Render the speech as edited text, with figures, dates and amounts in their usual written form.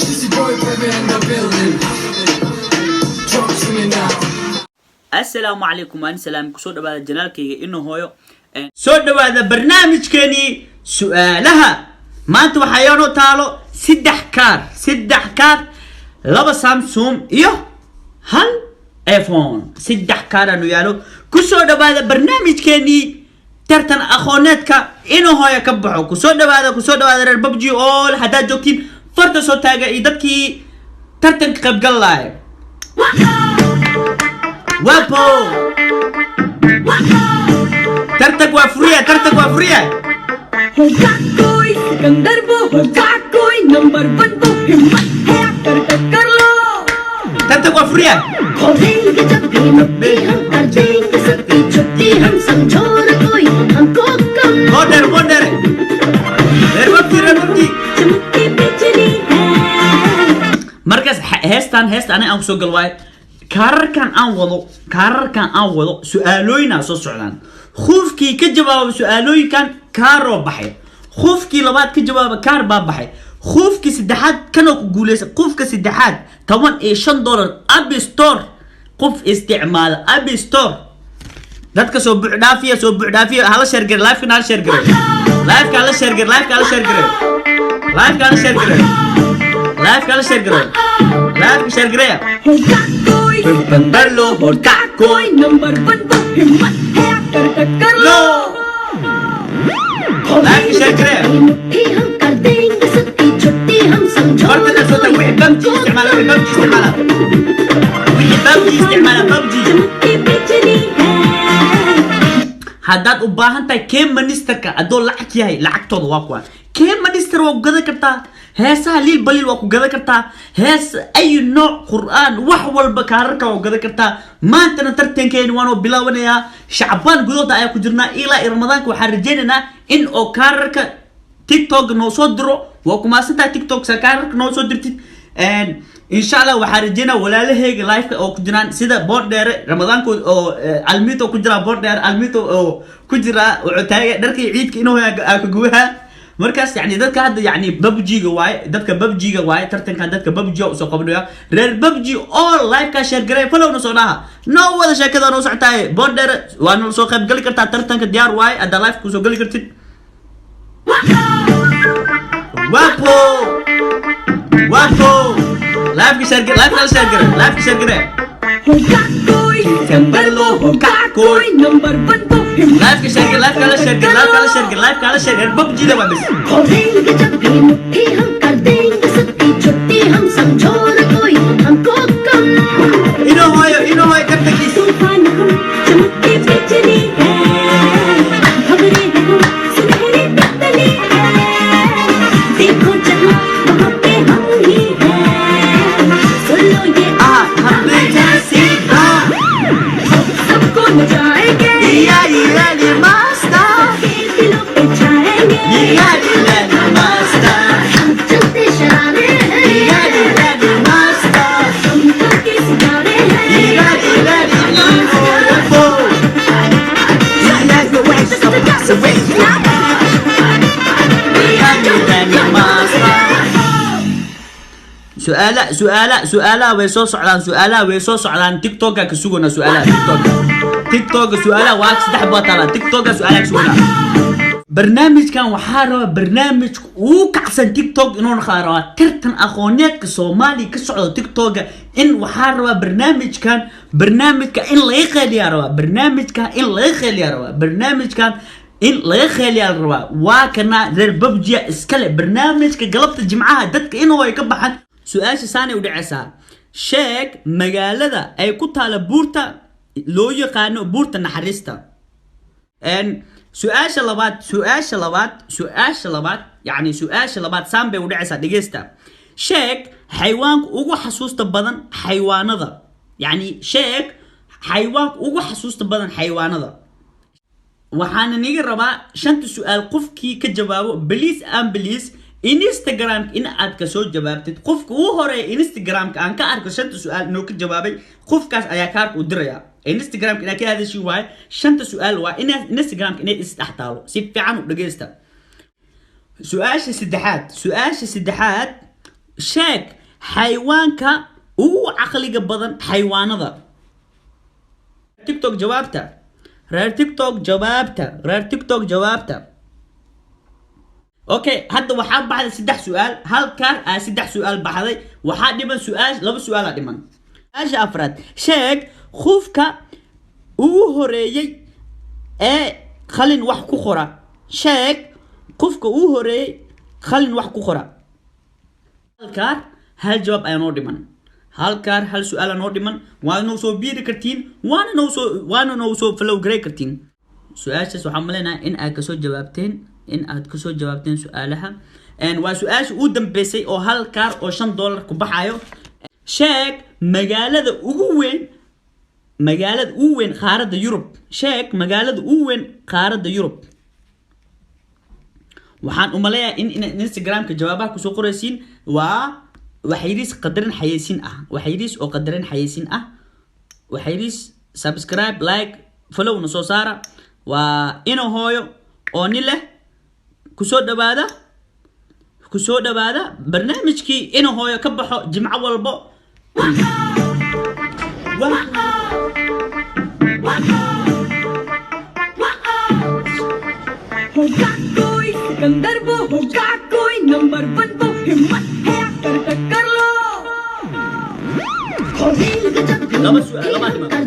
It's your boy Pepe in the building. Talk to me now. Assalaamu calaykum, waan salaam. Kusoo dhawaada channelkayga Inuu Hooyo. Soo dhawaada barnaamijkeenii su-aalaha. Maanta waxaa inoo taalo saddex kaar, saddex kaar, laba Samsung iyo hal iPhone. Saddex kaaraanu yaalo. Kusoo dhawaada barnaamijkeenii tartan aqooneedka Inuu Hooyo ka baxo. Kusoo dhawaada, kusoo dhawaada. Reer PUBG all haddaad joogtiin, farta soo taaga iyo dadkii tartanka qaybgal lahay. Wapo tartanka waa furiya, tartanka waa furiya. होगा कोई सिकंदर, वो होगा कोई number one, वो हिम्मत है आकर टक्कर लो। Tartanka waa furiya. खोलेंगे जब भी मुट्ठी, हम कर देंगे सबकी छुट्टी। हम समझो न कोई हमको कम। Boodheer, boodheer, reer PUBG, reer PUBG. चमकती बिजली है। Markaas heestan, heesta aniga aan kusoo gal waayo. Kaararkan aan wado, kaararkan aan wado, su-aalooyinaa soo socdaan. Qofkii ka jawaaba su-aalooyinkan kaaroo baxay, qofkii labaad ka jawaaba kaar baa baxay, qofkii saddexaad kanoo ku guuleysa. Qofka saddexaad $15 App Store, qof isticmaala App Store. Dadka soo buuxdhaafiya, soo buuxdhaafiya. Hala share gare live-kan, hala share gare live-ka, hala share gare live-ka, hala share gare live-ka, hala share gare live-ka, hala share gare live-ka, share gareya. होगा कोई सिकंदर लो होगा कोई number one, वो हिम्मत है आकर टक्कर लो। Live-ka share gareya. भी मुट्ठी, हम कर देंगे सबकी छुट्टी। हम समझो Horta न soo कोई wixii PUBG isticmaala, wixii PUBG isticmaala, wixii PUBG isticmaala, PUBG. चमकती बिजली है। Haddaad u baahan tahay KineMasterka, haddoo lacag yahay, lacagtooda waa kuwa. KineMaster waa ku gadan kartaa heesaha Liil Baliil, waa ku gadan kartaa hees ay nooc, Qur-aan, wax walba kaararka waa ku gadan kartaa. Maantana tartankeeni waanoo bilaabanayaa. Shacbaan gudahooda ayaa ku jirnaa ilaa iyo Ramadaanka. Waxaan rajaynaynaa in oo kaararka TikTok noo soo diro. Waa ku mahadsantahay TikTok sa kaararka noo soo dirtid. Insha Allah waxaan rajeynaa walaalahayga live oo ku jiraan, sida Boordheere, Ramadaankood oo Almito ku jira, Boordheere Almito oo ku jira, wuxuu taagay dharkii ciidka inuu ka gubaha. Markaas yani dadka hadda yani PUBG-ga waaye, dadka PUBG-ga waaye tartankan, dadka PUBG-ga usoo qabanaya. Reer PUBG all live ka share garay, followna soo dhaha. Noo wada sheekada noo socotaaye. Boordheere waa nala soo qayb gali kartaa, tartanka diyaar waaye haddaa live kusoo gali kartid. Wapo, wapo, live ka share, live ka share garay, live ka share garay. होगा कोई सिकंदर, वो होगा कोई number one, वो हिम्मत Live ka share, live ka share, live ka share, live ka share. PUBG da waa bas. खोलेंगे जब भी मुट्ठी, हम कर देंगे सबकी छुट्टी। हम समझो न कोई हमको कम। Inuu Hooyo, Inuu Hooyo tartankiis. तूफान हम, चमकती बिजली है। खबरें हैं हम, सुनहरी तितली है। देखो जहाँ, वहाँ पे हम ही हैं। सुन लो ये ah हमने जैसी सबको नचाएंगे। Master. सबके दिलों पे छाएंगे। Master. हम चलते शरारे हैं। Master. हम तो के सितारे हैं। Su-aala, su-aala, su-aalaha way soo socdaan, su-aalaha way soo socdaan. TikToka ka sugana su-aalaha, TikToka, TikToka su-aalaha waa saddex baa taala. TikToka su-aalaha ka sugana. Barnaamijkan waxaa rabaa barnaamijka ugu kacsan TikTok inuu noqdaa rabaa. Tartan aqooneedka Soomaaliya ka socdo TikToka in waxaa rabaa barnaamijkan, barnaamijka in laga qeeliyaa rabaa, barnaamijkan in laga qeeliyaa rabaa, barnaamijkan in laga qeeliyaa la rabaa. Waa kana reer PUBG-ya iskale barnaamijka galabta Jimcaha, dadka inuu ay ka baxaan. Su-aasha saanay u dhacaysaa: sheeg magaalada ay ku taala buurta loo yaqaano Buurta Naxariista. Su-aasha labaad, su-aasha labaad, su-aasha labaad, yani su-aasha labaad saan bay u dhacaysaa, dhegeysta. Sheeg xayawaanka ugu xasuusta badan xayawaanada, yani sheeg xayawaanka ugu xasuusta badan xayawaanada. Waxaana niga rabaa shanta su-aal qofkii ka jawaabo, please and please, Instagram in aad kasoo jawaabtid. Qofka ugu horeeya Instagramka aan ka arko shanta su-aal inuu ka jawaabay, qofkaas ayaa kaarka u diraya. Instagramka inaad ka hadashin waaye. Shanta su-aal waa ina Instagramka inay isdhex taalo. Si fiican u dhegeysta. Su-aasha saddexaad, su-aasha saddexaad. Sheeg xayawaanka ugu caqliga badan xayawaanada. TikTok jawaabta, reer TikTok jawaabta, reer TikTok jawaabta. Okay, hadda waxaa baxday saddex su-aal. Hal kaar aa saddex su-aal baxday. Waxaa dhiman su-aal, laba su-aalaa dhiman. Su-aasha afraad: sheeg qofka ugu horeeyey ee qalin wax ku qora. Sheeg qofka ugu horeeyey qalin wax ku qora. Hal kaar, hal jawaab ayaa noo dhiman. Hal kaar, hal su-aal noo dhiman. Waana noo soo biiri kartiin, waana noo soo follow garay kartiin. Su-aashaas waxaan maleynayaa in aad kasoo jawaabteen su-aalaha. Waa su-aasha ugu dambeysay oo hal kaar oo $5 ku baxayo. Sheeg magaalada ugu weyn qaaradda Yurub. Sheeg magaalada ugu weyn qaaradda Yurub. Waxaan umaleeyaa in Instagramka jawaabaha kusoo qoraysiin. Waa waxyariis qadarin xayeysiin ah, waxyariis oo qadarin xayeysiin ah, waxyariis. Subscribe, like, follow na soo saara. Waa ina hooyo oo ni leh kusoo dhawaada, kusoo dhawaada barnaamijkii ina hooyo ka baxo jimco walbo. होगा कोई सिकंदर, वो होगा कोई number one, वो हिम्मत है आकर टक्कर लो। खेल गजब Laba su-aal, laba dhiman.